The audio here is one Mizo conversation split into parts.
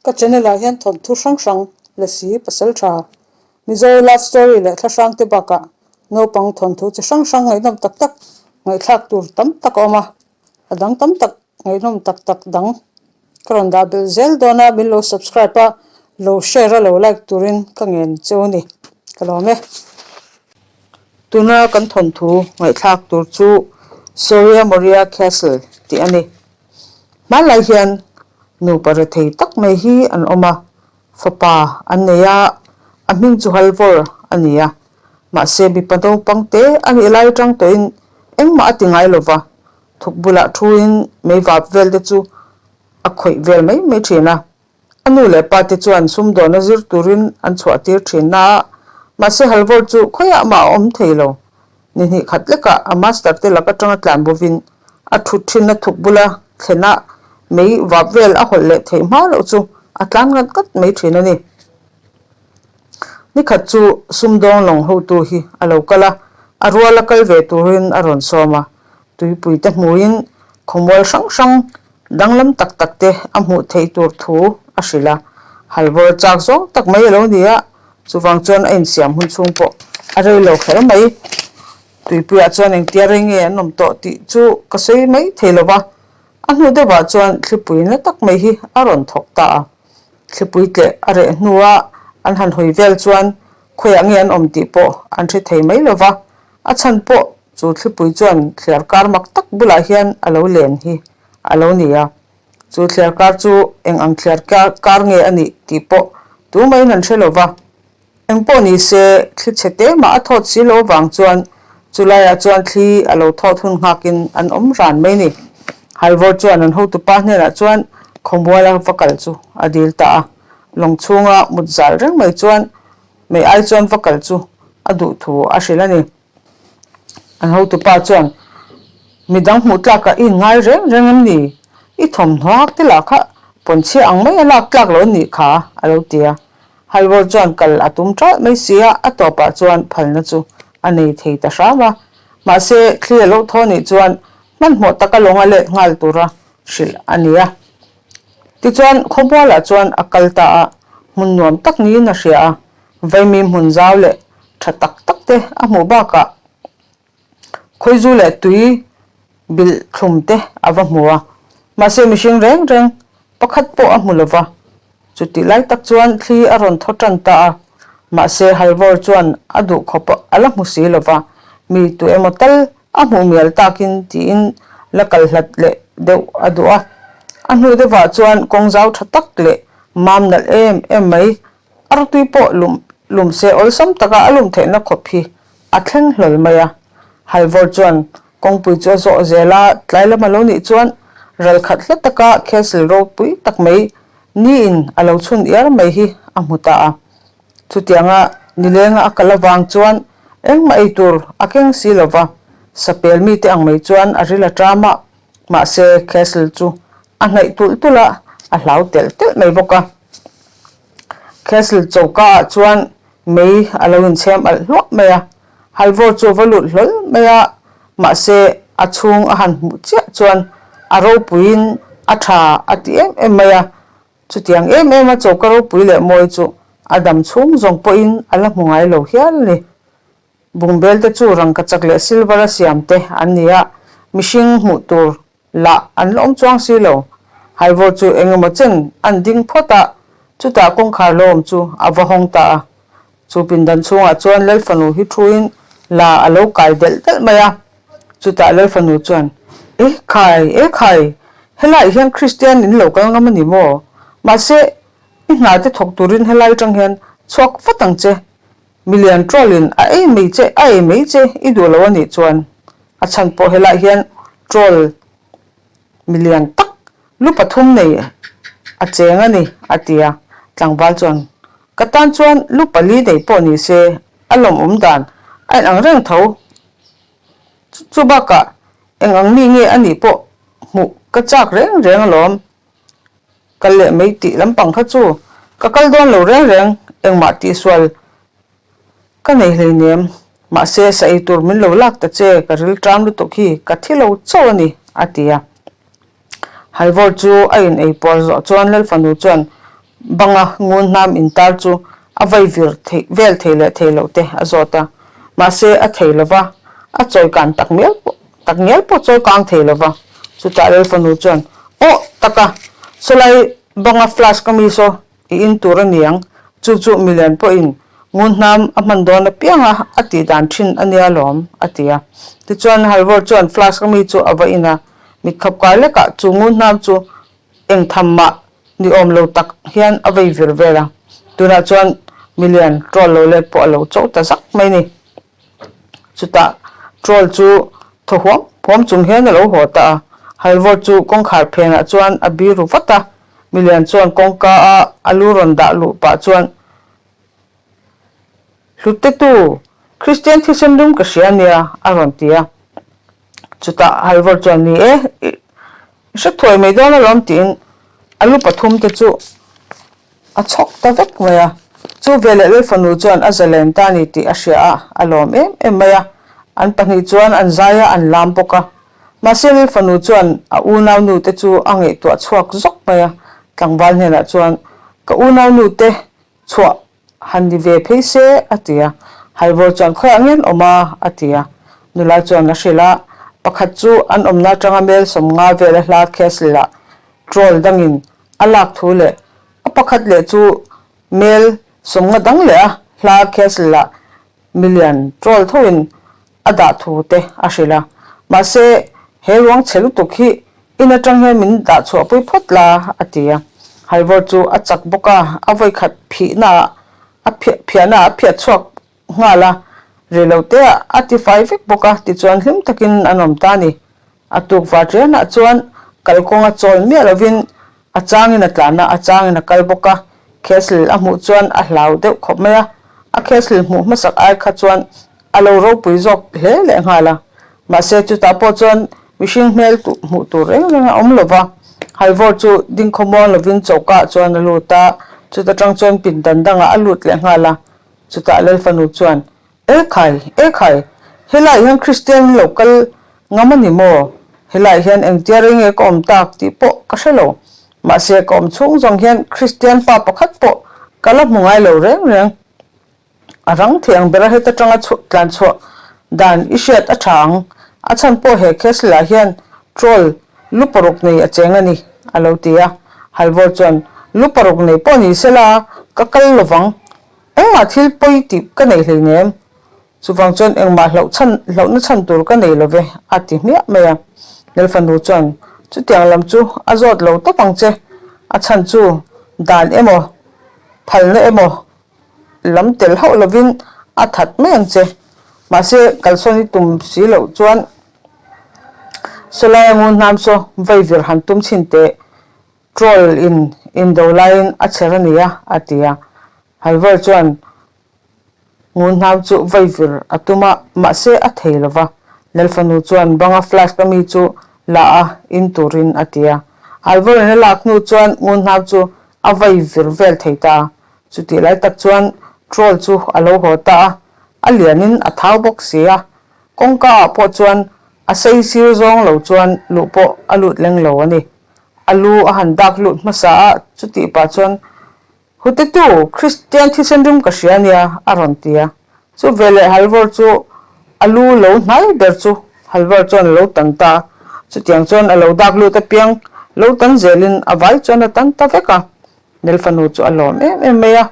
Ka channel ah hian thawnthu hrang hrang, Lasi, Pasaltha, Mizo love story leh thla hrang te bakah naupang thawnthu chi hrang hrang ngaihnawm tak tak ngaihthlak tur tam tak a awm a, a dang tam tak ngaihnawm tak tak dang ka rawn dah belh zel dawn a, min lo subscribe a, lo share a lo like turin ka ngen cheu a ni, ka lawm e. Tuna kan thawnthu ngaihthlak tur chu Soria Moria Castle tih a ni. Hmanlai hian nupa rethei tak mai hi an awm a, fapa an nei a, a hming chu Halvor a ni a. Mahse mipa naupang te a nih lai atang tawhin engmah a ti ngai lo va, thuk bulah thuin meivap vel te chu a khawih vel mai mai thin a. A nu leh pa te chuan sumdawna zir turin an chhuah tir thin na a, mahse Halvor chu khawiah mah a awm thei lo. Ni hnih khat lekah a master te lak atanga tlan bovin a thut thinna thuk bula thlenah mei vap vel a hawlh leh theih hma loh chu a tlan ngat ngat mai thin a ni. Ni khat chu sumdawng lawng hotu hi a lo kal a, a ruala kal ve turin a rawn sawm a, tuipui te hmuin khawmual hrang hrang Danglam tak tak te a hmuh theih tur thu a hrilh a, halvawr chak zawng tak mai a lo ni a, chuvang chuan a insiam hun chhung pawh a rei lo kher mai. Tuipuiah chuan engtia rei nge an awm tawh tih chu ka sawi mai thei lo va, a hnu deuhah chuan thlipui na tak mai hi a rawn thawk ta a. Thlipui tleh a reh hnua an han hawi vel chuan khawiah nge an awm tih pawh an hre thei mai lo va, a chhan pawh chu thlipui chuan thliar kar mak tak bulah hian a lo len hi a lo ni a, chu thliar kar chu eng ang thliar kar nge a nih tih pawh tu maiin an hre lo va. Eng pawh ni se, thli chhe te mah a thawt si lo avang chuan chu laiah chuan thli a lo thawt hun nghakin an awm ran mai ni. Halvor chuan an hotupa hnenah chuan khawmuala va kal chu a dil ta a, lawng chhunga mut zal reng mai chuan mei ai chuan va kal chu a duh thu a hrilh a ni. An hotupa chuan, Midang hmuh tlakah i inngai reng reng em ni? I thawmhnaw hak te lah kha pawnchhia ang mai a lak tlak lo nih kha, a lo ti a. Halvor chuan kal a tum ṭalh mai si a, a tawpah chuan phalna chu a nei thei ta hram a. Mahse, thli a lo thaw nih chuan hmanhmawh taka lawng a let nghal tura hrilh a ni a. Tichuan, khawmualah chuan a kal ta a, hmun nuam tak niin a hria a. Vaimi hmun zau leh tha tak tak te a hmuh bakah khawizu leh tui bilh thlum te a va hmu a, mahse mihring reng reng pakhat pawh a hmu lo va. Chutih lai tak chuan thli a rawn thaw tan ta a, mahse Halvor chuan a duh khawp a la hmu si lo va, mi tu emaw tal a hmuh mial takin tiin la kal hlat leh deuh a duh a. A hnu deuhah chuan kawng zau tha tak leh mam nalh em em mai Artui pawh lum lum se awlsam taka a lum theihna khawp hi a thleng hlawl mai a. Halvor chuan kawngpui chu a zawh zel a, tlai lam a lo nih chuan ral khat hla taka castle ropui tak mai niin a lo chhun iar mai hi a hmu ta a. Chutianga nilenga a kal avang chuan engmah ei tur a keng si lo va, sapel mite ang mai chuan a ril a ṭam a, mahse castle chu a hnaih tulh tulh a, a hlau telh telh mai bawk a. Castle choka ah chuan mei a lo inchhem alh hluah mai a, Halvor chu a va lut hlawl mai a, mahse a chhung a han hmuh chiah chuan a ropuiin a tha a ti em em mai a, chutiang em em a choka ropui leh mawi chu a dam chhung zawng pawhin a la hmu ngai lo hial a ni. Bungbel te chu rangkachak leh silver a siam te an ni a, mihring hmuh tur lah an la awm chuang si lo. Halvor chu eng emaw chen an ding phawt a, chutah kawngkhar lo awm chu a va hawng ta a. Chu pindan chhungah chuan Lalfanu hi thuin la a lo kai delh delh mai a. Chutah Lalfanu chuan, E khai, e khai, helaiah hian Kristian in lo kal ngam a ni maw? Mahse, i hna te thawk turin helai atang hian chhuak vat ang che. Milian troll in a ei mai che, a ei mai che i duh lo a nih chuan a chhan pawh helaiah hian troll milian tak lu pathum nei a cheng a ni a ti a, tlangval chuan ka tan chuan lu pali nei pawh ni se a lawmawm dan a inang reng tho, chu bakah eng ang mi nge a nih pawh hmuh ka chak reng reng alawm. Kal leh mai tih lampang kha chu ka kal dawn lo reng reng, engmah tihsual ka nei hleinem. Mahse, sa ei tur min lo lak ta che, ka ril ṭam lutuk hi ka thi lo chauh a ni, a ti a. Halvor chu a in ei puar zawh chuan Lalfanu chuan. Banga ngun hnam intar chu a vai vir theih vel thei leh thei loh te a zawt a. Mahse a thei lo va, a chawi kan tak mial pawh tak ngial pawh chawi kang thei lo va. Chutah Lalfanu chuan, Aw taka, sawlai banga flask a mi saw i in tur a niang, chu chu milian pawhin ngun hnam a hman dawn apianga a tih dan thin a nia lawm, a ti a. Tichuan Halvor chuan flask a mi chu a va in a, mitkhap kar lekah chu ngun hnam chu Eng tham mah ni awm lo tak hian a vei vir vel a, tunah chuan milian troll lo let pawh a lo cho ta zak mai ni. Chutah troll chu thaw huam huam chung hian a lo haw ta a, Halvor chu kawngkhar phenah chuan a biru vat a, milian chuan kawngka a a lu rawn dah luh pah chuan Hluttetu, Kristian thisen lum ka hria nia a rawn ti a. Chutah Halvor chuan ni e, i hre thuai mai dawn alawm tiin a lu pathum te chu a chhawk ta vek mai a. Chu veleh Lalfanu chuan a zalen ta ni tih a hria a, a lawm em em mai a. An pahnih chuan an zai a, an lam bawk a. Mahse Lalfanu chuan a unaunu te chu a ngaihtuah chhuak zawk mai a, tlangval hnenah chuan, Ka unaunu te chhuah Han ni ve phei se, a ti a. Halvor chuan khawiah nge an awm a? a ti a. Nula chuan a hrilh a, pakhat chu an awmna atanga mel 50 vela hla Castle-ah troll dangin a lak thu leh a pakhat leh chu mel 50 dang leh a hla Castle-ah milian troll thoin a dah thu te a hrilh a. Mahse, he ruang chhe lutuk hi in atang hian min dah chhuahpui phawt la, a ti a. Halvor chu a chak bawk a, a vawikhat phihna ah a phiahna ah a phiat chhuak nghal a, rei lo te ah a ti fai vek bawk a, tichuan hlim takin an awm ta a ni. A tukvar ṭianah chuan kalkawnga chawl miah lovin A changin a tlan a, a changin a kal bawk a. Castle a hmuh chuan a hlau deuh khawp mai a. A castle hmuh hmasak ai kha chuan a lo ropui zawk hle leh nghal a. Mahse chutah pawh chuan mihring hmel hmuh tur reng reng a awm lo va. Halvor chu ding khawmuang lovin choka ah chuan a lut a, chuta tang chuan pindan dangah a lut leh nghal a. Chutah Lalfanu chuan E khai, e khai, helaiah hian Kristian in lo kal ngam a ni maw? Helaiah hian engtia rei nge ka awm tak tih pawh ka hre lo. Mahse ka awm chhung zawng hian Kristian pa pakhat pawh ka la hmu ngai lo reng reng. A rang thei ang bera heta tanga tlan chhuah dan i hriat a tha ang. A chhan pawh he castle ah hian troll lu paruk nei a cheng a ni, a lo ti a. Halvor chuan, Lu paruk nei pawh ni sela ka kal lovang. Engmah thil pawi tih ka nei hleinem, chuvang chuan engmah hlauh chhan hlauhna chhan tur ka nei lo ve, a ti hmiah mai a. Lalfanu chuan, Chutiang lam chu a zawt lo tawp ang che, a chhan chu dan emaw, phalna emaw lam tel hauh lovin a that mai ang che. Mahse, kalsawn i tum si loh chuan sawlaia ngun hnam saw vaivir han tum chhin teh. Troll in indo laiin a chher a nia, a ti a. Halvor chuan ngunhnau chu vaivir a tum a, mahse a thei lo va. Lalfanu chuan banga flask a mi chu la a, in turin a ti a. Halvor in a lak hnu chuan ngunhnau chu a vaivir vel thei ta a. Chutih lai tak chuan Troll chu a lo haw ta a, a lianin a thau bawk si a. Kawngka ah pawh chuan a sei sir zawng lo chuan luh pawh a lut leng lo a ni. A lu a han dak lut hmasa a, chutih pah chuan, Hutetu, Kristian thisen rim ka hria nia, a rawn ti a. Chu veleh Halvor chu a lu lo hnai ber chu Halvor chuan a lo tan ta a. Chutiang chuan a lo dak lut apiang lo tan zelin a vai chuan a tan ta vek a. Nelfanu chu a lawm em em mai a,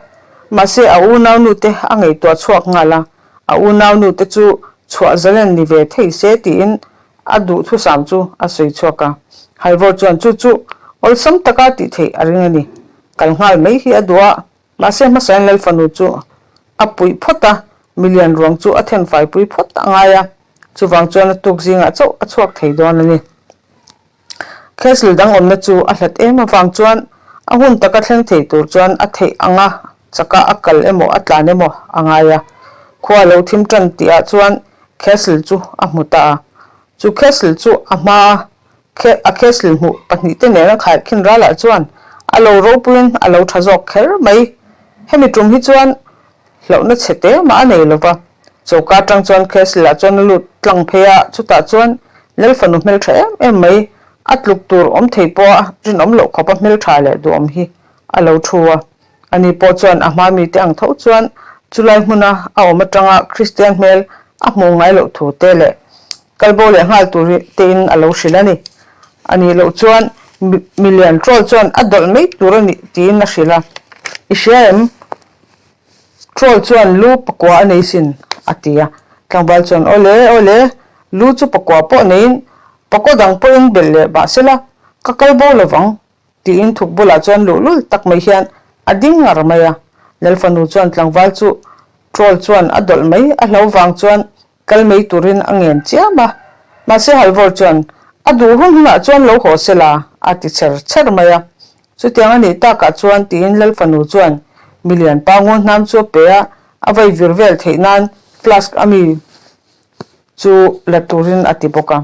mahse a unaunu te a ngaihtuah chhuak nghal a, a unaunu te chu chhuah zalen ni ve thei se tiin A duhthusam chu a sawi chhuak a, Halvor chuan chu chu awlsam taka tih theih a ring a ni. Kal nghal mai hi a duh a, mahse hmasain Lalfanu chu a puih phawt a, milian ruang chu a thenfai pui phawt a ngai a, chuvang chuan a tuk zingah chauh a chhuak thei dawn a ni. Castle dang awmna chu a hlat em avang chuan a hun taka thleng thei tur chuan a theih anga chaka a kal emaw a tlan emaw a ngai a. Khua lo thim tan tihah chuan Castle chu a hmu ta a. Chu Castle chu a hmaa a Castle hmuh pahnihte nena khaikhin ralah chuan a lo ropuiin a lo tha zawk kher mai. Hemi tum hi chuan hlauhna chhe te mah a nei lo va. Choka atang chuan Castle ah chuan a lut tlang phei a, chutah chuan Lalfanu hmeltha em em mai, a tluk tur awm thei pawha rinawm loh khawpa hmeltha leh duhawm hi. A lo thu a. Ani pawh chuan a hma mite ang tho chuan chulai hmuna a awm atanga Kristian hmel a hmuh ngai loh thu te leh kalbo leh nghal tur tein a lo hrilh a ni. A nih loh chuan milian troll chuan a dawlh mai tur a nih tiin a hrilh a. I hria em? Troll chuan lu pakua a nei sin, a ti a. Tlangval chuan, Awle, awle, lu chu pakua pawh neiin pakaw dang pawhin belh leh bah sela, ka kal bo lovang, tiin thuk bulah chuan luhlul tak mai hian a ding ngar mai a. Lalfanu chuan tlangval chu Troll chuan a dawlh mai a hlo vang chuan kal mai turin a ngen chiam a. Mahse Halvor chuan, A duh hun hunah chuan lo haw sela, a ti chher chher mai a. Chutiang a nih takah chuan tiin Lalfanu chuan milian pa ngun hnam chu a pe a, a vai vir vel theih nan flask a mi chu la turin a ti bawk a.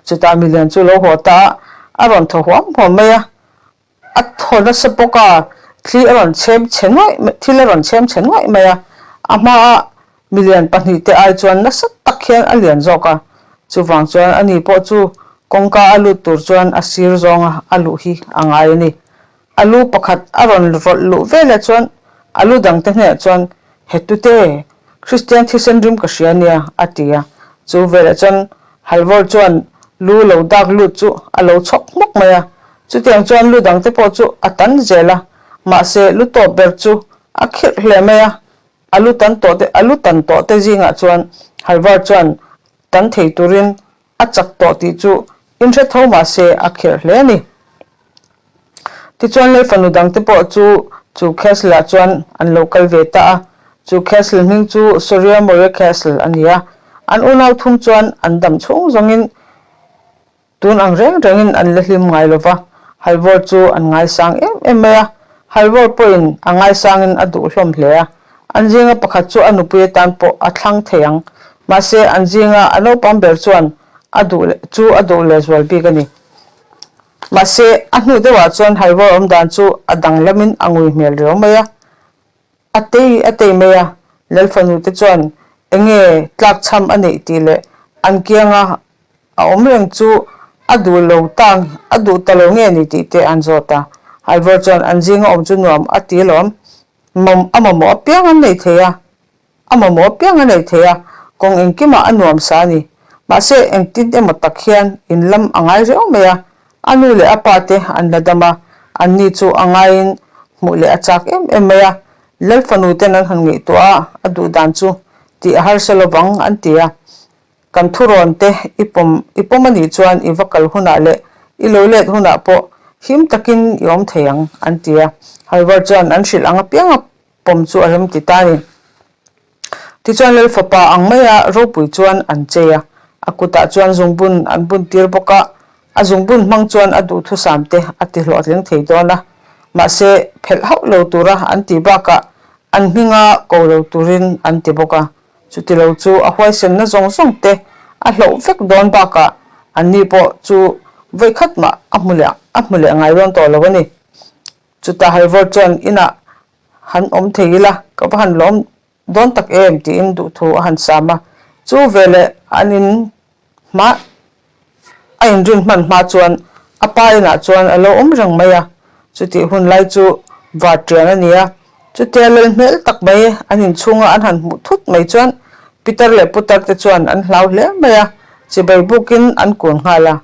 Chutah milian chu lo haw ta a, a rawn thaw huam huam mai a. A thaw nasa bawk a, thli a rawn chhem chhe nuaih mai, thil a rawn chhem chhe nuaih mai a. A hmaa milian pahnihte ai chuan nasa tak hian a lian zawk a, chuvang chuan ani pawh chu kawngka a lut tur chuan a sir zawnga a luh hi a ngai a ni. A lu pakhat a rawn rawlh luh veleh chuan a lu dangte hnenah chuan, Hetute, Kristian thisen rim ka hria nia, a ti a. Chu veleh chuan Halvor chuan lu lo dak lut chu a lo chhawk hmawk mai a. Chutiang chuan lu dangte pawh chu a tan zel a, mahse lu tawp ber chu a khirh hle mai a. A lu tan tawh te a lu tan tawh te zingah chuan Halvor chuan tan thei turin a chak tawh tih chu inhre tho mahse a khirh hle a ni. Tichuan lei fanu dangte pawh chu chu castle ah chuan an lo kal ve ta a, chu castle hming chu Soria Moria Castle a ni a, an unau thum chuan an dam chhung zawngin tun ang reng rengin an la hlim ngai lo va, Halvor chu an ngaisang em em mai a, Halvor pawhin a ngaisangin a duh hlawm hle a, an zinga pakhat chu a nupui atan pawh a thlang thei ang, mahse an zinga a naupang ber chuan a duh chu a duh lehzual bik a ni. Mahse, a hnu deuhah chuan Halvor awm dan chu a danglamin a ngui hmel riau mai a. A tei a tei mai a, Lalfanu te chuan enge tlakchham a neih tih leh an kianga a awm reng chu a duh lo ta a duh ta lo nge ni tih te an zawt a. Halvor chuan an zinga awm chu nuam a ti alawm, a mamawh apiang an nei thei a. A mamawh apiang a nei thei a, kawng engkimah a nuam sa a ni. Mahse, engtin emaw tak hian in lam a ngai riau mai a, a nu leh a pa te an la dam a, anni chu a ngaiin hmuh leh a chak em em mai a, Lal fanu ten an han ngaihtuah a, a duh dan chu tih a harsa lovang an ti a. Kan thurawn te i pawm i pawm a nih chuan i va kal hunah leh i lo let hunah pawh him takin i awm thei ang an ti a. Halvar chuan an hrilh ang apiang a pawm chu a rem ti ta a ni. Tichuan Lal fapa ang maia ropui chuan an chei a, a kutah chuan zungbun an bun tir bawk a, a zungbun hmang chuan a duhthusam te a ti hlawhtling thei dawn a, mahse phelh hauh lo tura an tih bakah an hminga ko lo turin an ti bawk a, chuti lo chu a huaisenna zawng zawng te a hloh vek dawn bakah anni pawh chu vawikhat mah a hmu leh a hmu leh ngai dawn tawh lo a ni. Chutah Halvor chuan inah han awm thei ila ka va han lawm dawn tak em tiin duhthu a han sam a. Chu veleh an in hma a inrin hman hma chuan a pa inah chuan a lo awm reng mai a. Chutih hun lai chu varṭian a ni a, chutia lal hmel tak mai an inchhunga an han hmuh thut mai chuan Pitar leh Putar te chuan an hlau hle mai a, chibai bukin an kun nghal a.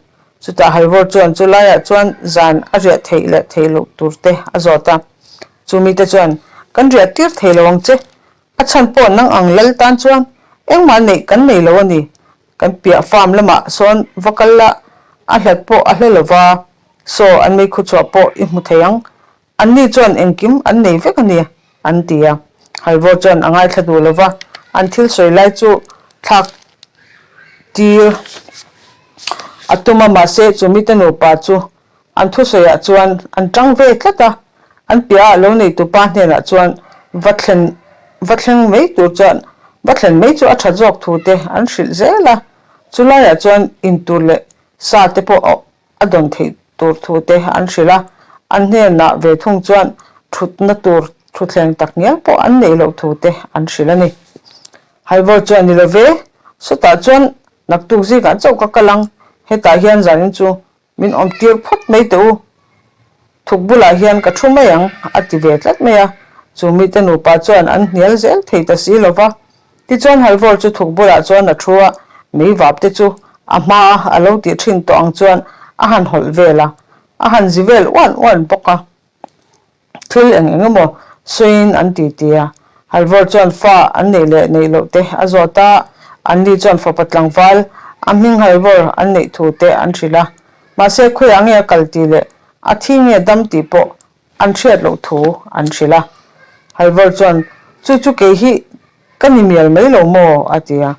Chutah Halvor chuan chu laiah chuan zan a riah theih leh theih loh tur te a zawt a. Chu mite chuan, Kan riah tir thei lo ang che. A chhan pawh nang ang lal tan chuan engmah neih kan nei lo a ni. Kan piah farm lamah sawn va kal la, a hlat pawh a hla lo va, saw an meikhu chhuah pawh i hmu thei ang. Anni chuan engkim an nei vek a ni, an ti a. Halvor chuan a ngaithla duh lo va, an thil sawi lai chu thlak tir a tum a, mahse chu mite nupa chu an thusawiah chuan an tang ve tlat a. An piahah lo neitupa hnenah chuan va thlen va thleng mai tur chuan va thlen mai chu a tha zawk thu te an hrilh zel a. Chulaiah chuan intur leh sa te pawh a dawn theih tur thu te an hrilh a, an hnenah ve thung chuan thutna tur thuthleng tak ngial pawh an neih loh thu te an hrilh a ni. Halvor chuan ni lo ve, sawtah chuan naktuk zikah chauh ka kal ang, hetah hian zanin chu min awm tir phawt mai teh u. Thuk bulah hian ka thu mai ang, a ti ve tlat mai a. Chu mite nupa chuan an hnial zel thei ta si lo va. Tichuan Halvor chu thuk bulah chuan a thu a, mei vap te chu a hmaa a lo tih thin tawh ang chuan a han hawlh vel a, a han zi vel uan uan bawk a. Thil eng eng emaw sawiin an ti ti a. Halvor chuan fa an neih leh neih loh te a zawt a, anni chuan fapa tlangval a hming Halvor an neih thu te an hrilh a. Mahse khawiah nge a kal tih leh a thi nge dam tih pawh an hriat loh thu an hrilh a. Halvor chuan, Chu chu kei hi ka ni mial mai lo maw? a ti a.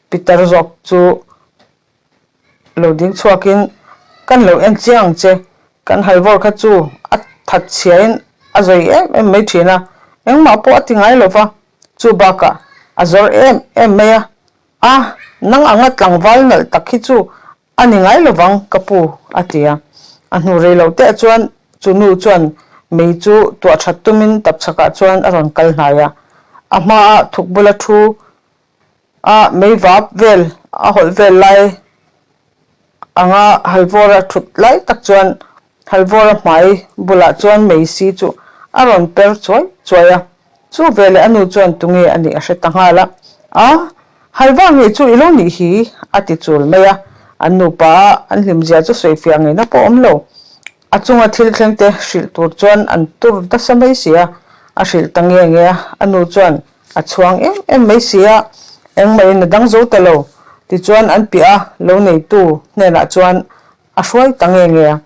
Peter zawk chu lo ding chhuakin, Kan lo en chiang ang che, kan Halvor kha chu a that chhiain a zawi em em mai thin a, engmah pawh a ti ngai lo va, chu bakah a zawr em em mai a, a nang anga tlangval nalh tak hi chu A ni ngai lovang ka pu, a ti a. A hnu rei loh teh chuan chu nu chuan mei chu tuah that tumin tapchhakah chuan a rawn kal hnai a. A hmaa thuk bula thu a mei vap vel a hawlh vel lai anga Halvawra thut lai tak chuan Halvawra hmai bulah chuan mei si chu a rawn per chuai chuai a. Chu veleh a nu chuan tunge a nih a hre ta nghal a, A, Halva ngei chu i lo nih hi, a ti chul mai a. An nupa a an hlimzia chu sawifiah ngeina pawh awm lo. A chunga thil thleng te hrilh tur chuan an tur nasa mai si a, a hrilh ta nge nge a, a nu chuan a chhuang em em mai si a, engmahin a dang zo ta lo. Tichuan an piah a lo neitu hnenah chuan a hruai ta nge nge a.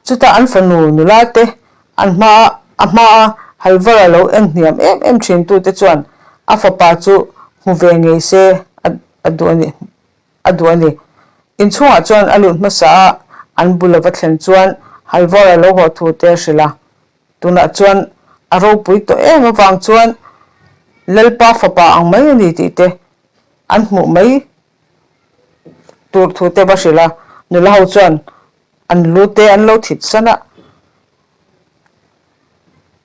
Chutah an fanu nula te an hma a hmaa Halvar a lo en hniam em em thin tute chuan a fapa chu hmu ve ngei se a duh a ni a duh a ni. Inchhungah chuan a lut hmasa a, an bul a va thlen chuan Halvar a lo haw thu te a hrilh a. Tunah chuan a ropui tawh em avang chuan Lalpa fapa ang mai a ni tih te an hmuh mai tur thu te va hrilh a, nula ho chuan an lu te an lo thit san a,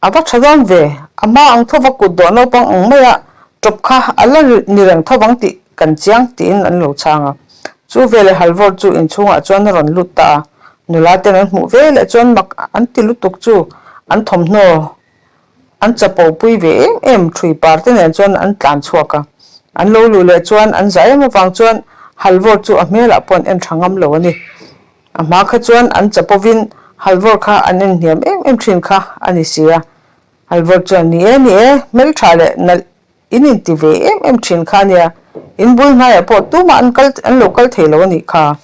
a va tha dawn ve, a hma ang tho va kut dawh naupang ang mai a, tawp kha a la ni reng tho vang tih kan chiang tiin an lo chhang a. Chu veleh Halvor chu inchhungah chuan a rawn lut ta a, nula ten an hmuh veleh chuan mak an ti lutuk chu an thawmhnaw An chapo pui ve em em thui par te nen chuan an tlan chhuak a. An lo luh leh chuan an zah em avang chuan Halvor chu a hmelah pawh an en tha ngam lo a ni. A hma kha chuan an chapovin Halvor kha an en hniam em em thin kha a ni si a. Halvor chuan ni e ni e, hmeltha leh nalh In inti ve em em thin kha ania, in bul hnaiah pawh tumah an kal an lo kal thei lo a nih kha.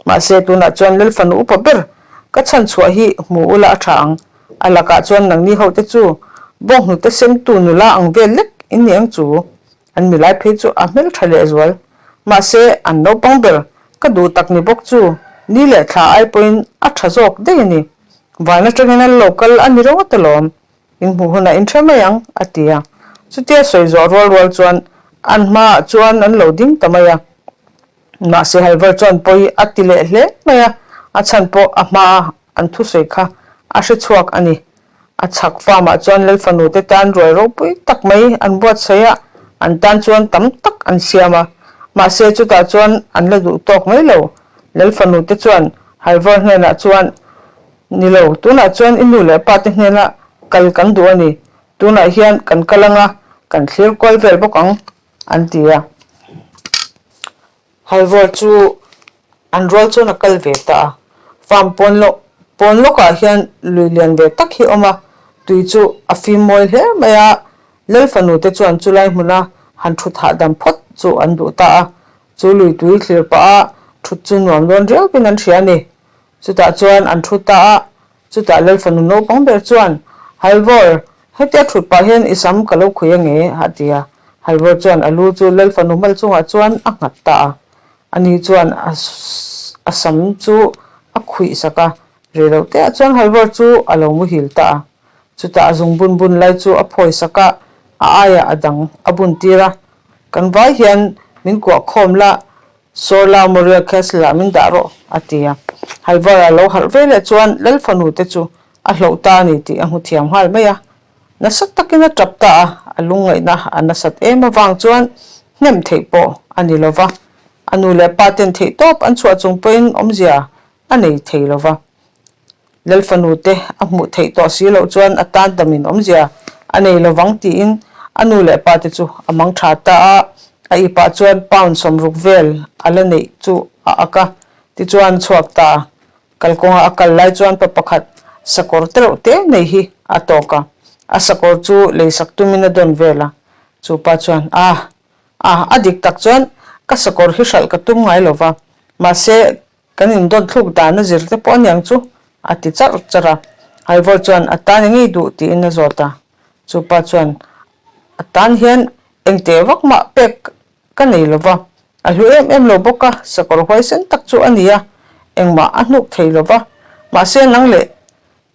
Mahse tunah chuan Lal fanu upa ber ka chhan chhuah hi hmu ula a tha ang. A lakah chuan nangni ho te chu bawnghnute semtu nula ang vel lek in ni ang chu. An milai phei chu a hmeltha leh zual. Mahse an naupang ber ka duh tak ni bawk chu ni leh thla ai pawhin a tha zawk daih a ni. Van atangin an lo kal a ni ringawt alawm. In hmuh hunah in hre mai ang, a ti a. Chutia sawi zawh rual rual chuan an hmaah chuan an lo ding ta mai a. Mahse Halvar chuan pawi a ti leh hle mai a, a chhan pawh a hmaa an thusawi kha a hre chhuak a ni. A chhak farm-ah chuan Lalfanu te tan ruai ropui tak mai an buatsaih a, an tan chuan tam tak an siam a. Mahse chutah chuan an la duh tawk mai lo. Lalfanu te chuan Halvar hnenah chuan Ni lo, tunah chuan i nu leh pa te hnena kal kan duh a ni. Tunah hian kan kal anga kan thlir kual vel bawk ang, an ti a. Halvor chu an rual chuan a kal ve ta a. Farm pawn lawk pawn lawkah hian lui lian ve tak hi a awm a, tui chu a fim mawi hle mai a. Lal fanu te chuan chulai hmuna han thut hahdam phawt chu an duh ta a. Chu lui tui thlir pah a thut chu nuam dawn riauvin an hria a ni. Chutah chuan an thu ta a, chutah Lalfanu naupang ber chuan, Halvor, hetia thut pah hian i sam ka lo khui ange, a ti a. Halvor chuan a lu chu Lalfanu mal chungah chuan a nghat ta a. Ani chuan a sam chu a khuih sak a, rei lo teah chuan Halvor chu a lo muhil ta a. Chutah a zung bun bun lai chu a phawi sak a, a aiah a dang a bun tir a. Kan vai hian min kuah khawm la, Sawla Moriah Castle-ah min dah rawh, a ti a. Halvar-a lo harh ve leh chuan Lal fanu te chu a hloh ta a ni tih a hmu thiam nghal mai a. Nasa takin a tap ta a, a lungngaihna a nasat em avang chuan hnem theih pawh a ni lo va. A nu leh pa ten theihtawp an chhuah chung pawhin awmzia a nei thei lo va. Lalfanu te a hmuh theih tawh si loh chuan a tan damin awmzia a nei lovang tiin a nu leh pa te chu a mang tha ta a, a ipah chuan pound 60 vel a la neih chu a ak a, tichuan chhuak ta a. Kalkawnga a kal lai chuan pa pakhat sakawr tereuh te nei hi a tawk a, a sakawr chu leisak tumin a dawn vel a, chu pa chuan, Ah! Ah! A dik tak chuan ka sakawr hi hralh ka tum ngai lo va, mahse kan indawn thluk dan a zir te pawh aniang chu, a ti charh charh a. Ivor chuan a tan eng ei duh tiin a zawt a, chu pa chuan a tan hian engteh vak mah pek ka nei lo va, a hlu em em lo bawk a, sakawr huaisen tak chu a ni a, engmah a hnuk thei lo va, mahse nang leh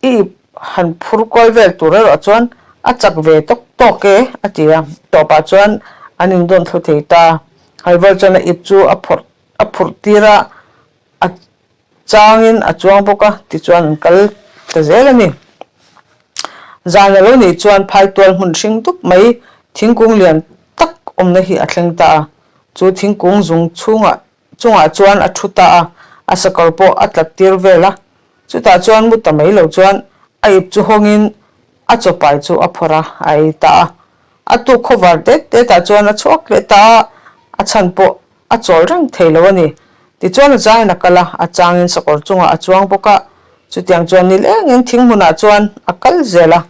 i ip han phur kual vel tur erawh chuan a chak ve tawk tawk e a ti a, tawpah chuan an indawn thlu thei ta. Ivor chuan a ip chu a phawrh a phurh tir a, a changin a chuang bawk a, tichuan an kal ta zel a ni. Zan a lo nih chuan phaitual hmun hring dup mai thingkung lian tak awmna hi a thleng ta a, chu thingkung zung chhungah chungah chuan a thu ta a, a sakawr pawh a tlat tir vel a, chutah chuan mu ta mai lo chuan a ip chu hawngin a chawpai chu a phawrh a, a ei ta a. A tuk khawvar det detah chuan a chhuak leh ta a, a chhan pawh a chawl reng thei lo a ni. Tichuan a changin a kal a, a changin sakawr chungah a chuang bawk a, chutiang chuan ni lengin thing hmunah chuan a kal zel a.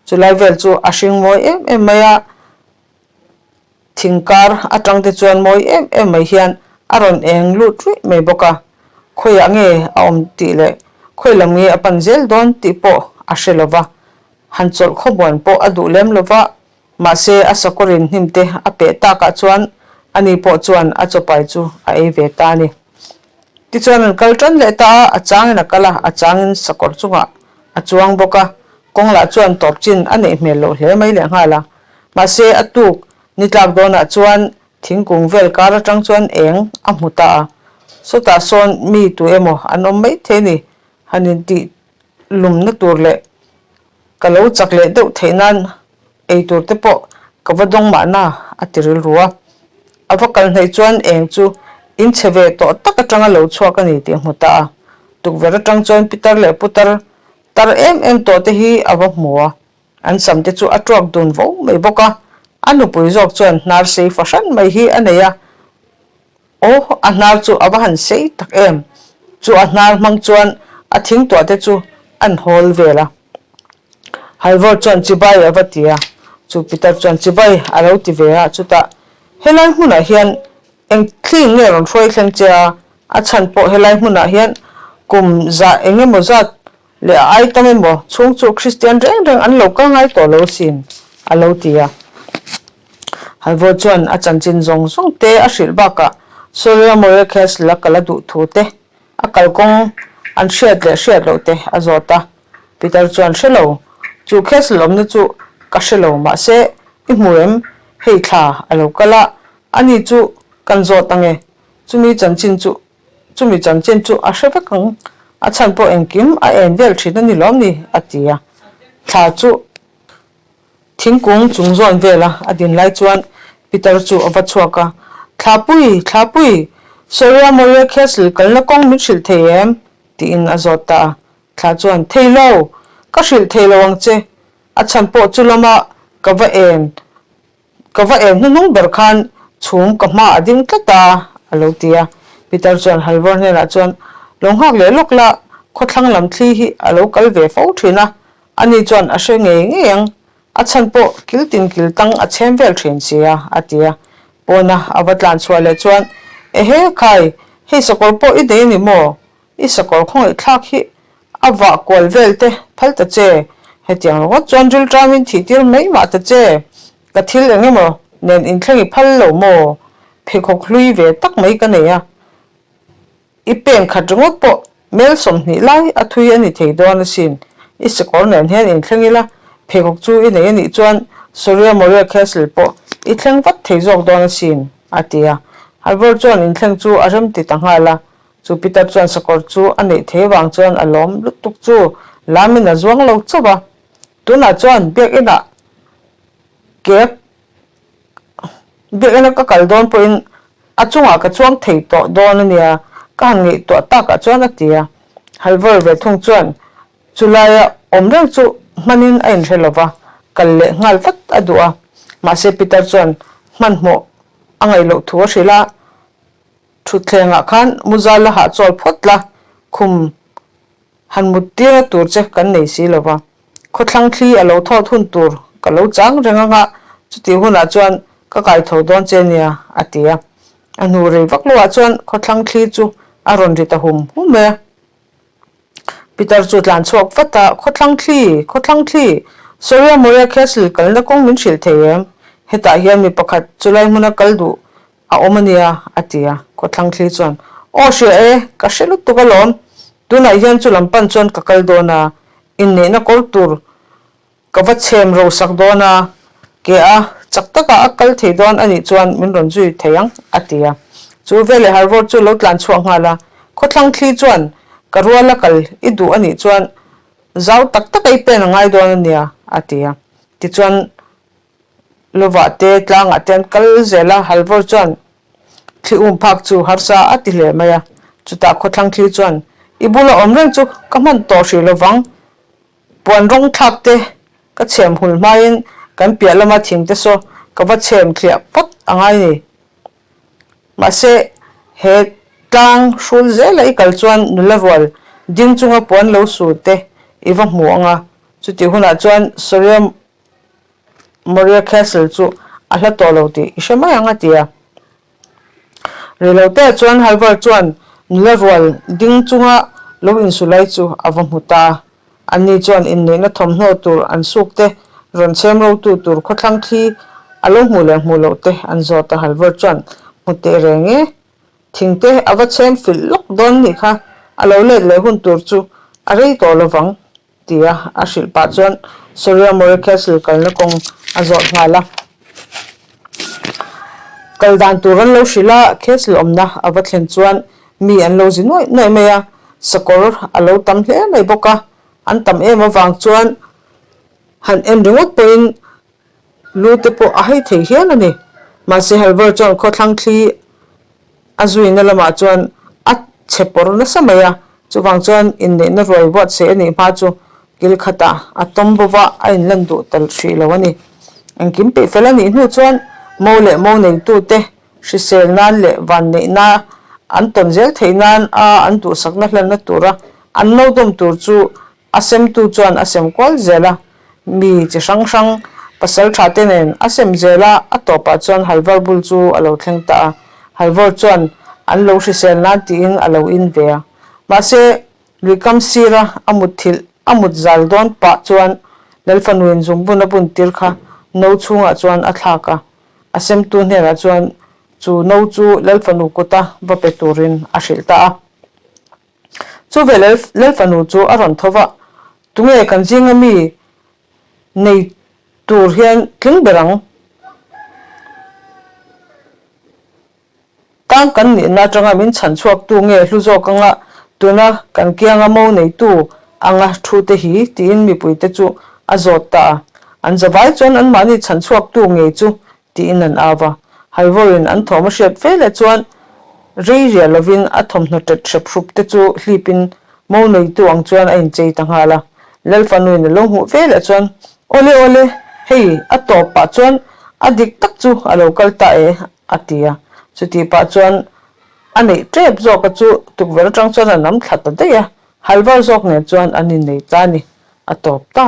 Chulai vel chu a hring mawi em em mai a, thing kar atang te chuan mawi em em mai hian a rawn eng lut ruih mai bawk a. Khawiah nge a awm tih leh khawi lam nge a pan zel dawn tih pawh a hre lo va, han chawlh khawmuan pawh a duh lem lo va, Mahse, a sakawrin hnim te a peh takah chuan ani pawh chuan a chawpai chu a ei ve ta a ni. Tichuan an kal tan leh ta a, a changin a kal a, a changin sakawr chungah a chuang bawk a, kawng lah chuan tawp chin a neih hmel loh hle mai lehnghal a. Mahse, a tuk ni tlak dawnah chuan thingkung vel kar atang chuan eng a hmu ta a, sawtah sawn mi tu emaw an awm maithei a ni, han intih lumna tur leh ka lo chak leh deuh theih nan ei tur te pawh ka va dawng mahna a ti rilru a. A va kal hnaih chuan eng chu in chhe ve tawh tak atanga lo chhuak a ni tih a hmu ta a. Tukverh atang chuan pitar leh putar tar em em tawh te hi a va hmu a. An sam te chu a tuak dun vo mai bawk a. A nupui zawk chuan hnar sei fahran mai hi a nei a. Aw, a hnar chu a va han sei tak em! Chu a hnar hmang chuan a thingtuah te chu an hawl vel a. Halvor chuan chibai a va ti a, chu Peter chuan chibai a lo ti ve a, chutah helai hmunah hian eng thli nge rawn hruai thleng che a, a chhan pawh helai hmunah hian kum zah eng emaw zat leh a ai tam emaw chhung chu Kristian reng reng an lo kal ngai tawh lo asin a lo ti a. Halvor chuan a chanchin zawng zawng te a hrilh bakah Soria Moria Castle a kal a duh thu te, a kalkawng an hriat leh hriat loh te a zawt a. Peter chuan hre lo, chu castle awmna chu ka hre lo mahse i hmu em? Hei thla a lo kal a, ani chu kan zawt ange, chumi chanchin chu Chumi chanchin chu a hre vek ang, a chhan pawh engkim a en vel thin a ni lawm ni? a ti a. Thla chu thingkung chung zawn vela a din lai chuan Peter chu a va chhuak a, Thlapui, Thlapui, Soria Moria Castle kalna kawng min hrilh thei em? tiin a zawt ta a. Thla chuan, Thei lo, ka hrilh thei lo ang che, a chhan pawh chu lama ka va en Ka va en hnuhnung ber khan chhum ka hma a ding tlat a, a lo ti a. Peter chuan Halvor hnenah chuan, Lo nghak leh lawk la, khawthlang lam thli hi a lo kal ve fo thin a, ani chuan a hre ngei ngei ang, a chhan pawh kil tin kil tang a chhem vel thin si a, a ti a. Pawna a va tlan chhuah leh chuan, Ehe khai, hei sakawr pawh i nei a ni maw? I sakawr khawngaih thlak hi a vah kual vel te phal ta che, hetiang ringawt chuan rilṭamin thih tir mai mah ta che, ka thil eng emaw nen inthleng i phal lo maw? Pheikhawk hlui ve tak mai ka nei a, i pen khat ringawt pawh mel 20 lai a thui a ni thei dawn asin, i sakawr nen hian inthleng ila, pheikhawk chu i nei a nih chuan Soria Moria Castle pawh i thleng vat thei zawk dawn asin, a ti a. Halvor chuan inthleng chu a remti ta nghal a, Chu Peter chuan sakawr chu a neih thei vang chuan a lawm lutuk chu lamin a zuang lo chauh a. Tunah chuan biakinah ke biakina ka kal dawn pawhin a chungah ka chuang thei tawh dawn a nia, ka han ngaihtuah takah chuan a ti a. Halvor ve thung chuan. Chulaia awm reng chu hmanin a inhre lo va, kal leh nghal vat a duh a. Mahse Peter chuan hmanhmawh a ngaih loh thu a hrilh a, Thutthlengah khan muzal a hahchawl phawt la, khum han mut tirna tur che kan nei si lo va. Khawthlang thli a lo thawt hun tur ka lo chang reng anga, chutih hunah chuan ka kai tho dawn che nia, a ti a. A hnu rei vak loah chuan khawthlang thli chu a rawn ri ta hum hum mai a. Peter chu tlan chhuak vat a, Khawthlang thli, khawthlang thli, Soria Moria Castle kalna kawng min hrilh thei em? Hetah hian mi pakhat chulai hmuna kal duh a awm a nia, a ti a. Khawthlang thli chuan, Aw hria e, ka hre lutuk alawm. Tunah hian chu lam pan chuan ka kal dawn a, inneihna kawr tur Ka va chhem rosak dawn a, ke a chak takah a kal thei dawn a nih chuan min rawn zui thei ang, a ti a. Chu veleh Harvard chu lo tlan chhuak nghal a, khawthlang thli chuan ka ruala kal i duh a nih chuan zau tak taka i pen a ngai dawn a nia, a ti a. Tichuan lovah te tlangah te an kal zel a, Halvor chuan thli um phak chu harsa a ti hle mai a. Chutah khawthlang thli chuan i bula awm reng chu ka hman tawh hrih lovang, Puan rawng thlak te ka chhem hul hmain kan piah lama thing te saw ka va chhem thliah phawt a ngai ni. Mahse, he tlang hrul zela i kal chuan nula rual ding chunga puan lo su te i va hmu ang a, chutih hunah chuan Soria Moria Castle chu a hla tawh lo tih i hre mai ang a ti a. Reilote chuan Halvar chuan nula rual ding chunga lo insulai chu a va hmu ta a. Anni chuan inneihna thawmhnaw tur an suk te, rawn chhem rotu tur khawthlang thli a lo hmuh leh hmuh loh te an zawt a. Halvar chuan hmu teh reng e, thing te a va chhem filh lawk dawn nih kha, a lo let leh hun tur chu a rei tawh lovang. Tia a hrilh pah chuan Soria More Castle kalna kawng a zawt nghal a. Kal dan tur an lo hrilh a, Castle awmna a va thlen chuan mi an lo zi nuaih nuaih mai a, sakawr a lo tam hle mai bawk a, an tam em avang chuan han en ringawt pawhin lu te pawh a hei thei hial a ni. Mahse Halvar chuan khawthlang thli A zuina lamah chuan a chhe pawr nasa mai a, chuvang chuan inneihna ruai buatsaih a nih hma chu kil khatah a tawm bo va, a inlan duh ta hrih lo a ni. Engkim peih fel a nih hnu chuan mo leh mo neitute hrisel nan leh vanneihna an tawn zel theih nan a an duhsakna hlanna tura an no dawm tur chu A semtu chuan a sem kual zel a, mi chi hrang hrang pasal tha te nen a sem zel a, a tawpah chuan Halvar bul chu a lo thleng ta a, Halvar chuan an lo hrisel nan tiin a lo in ve a. Mahse, luikam sira a mutthilh a mut zal dawn pah chuan Lalfanuin zungbun a bun tir kha no chhungah chuan a thlak a, a semtu hnenah chuan chu no chu Lalfanu kuta va pe turin a hrilh ta a. Chu ve Lalfanu chu a rawn tho va, Tunge kan zinga mi nei tur hian tling ber ang? Tang kan nihna atanga min chhan chhuaktu nge hlu zawk anga tuna kan kianga mo neitu anga thu te hi? tiin mipuite chu a zawt ta a. An zavai chuan anmahni chhan chhuaktu ngei chu tiin an au va. Halvawrin an thawm a hriat ve leh chuan rei riah lovin a thawmhnaw ṭet hrep hrup te chu hlipin mo neitu ang chuan a inchei ta nghal a. Lalfanuin a lo hmuh ve leh chuan, Awle awle, hei a tawp pah chuan a dik tak chu a lo kal ta e, a ti a. Chutih pah chuan a neih ṭep zawka chu tukverh aṭang chuan a nam thla ta daih a, Halvar zawk nen chuan an innei ta a ni, a tawp ta.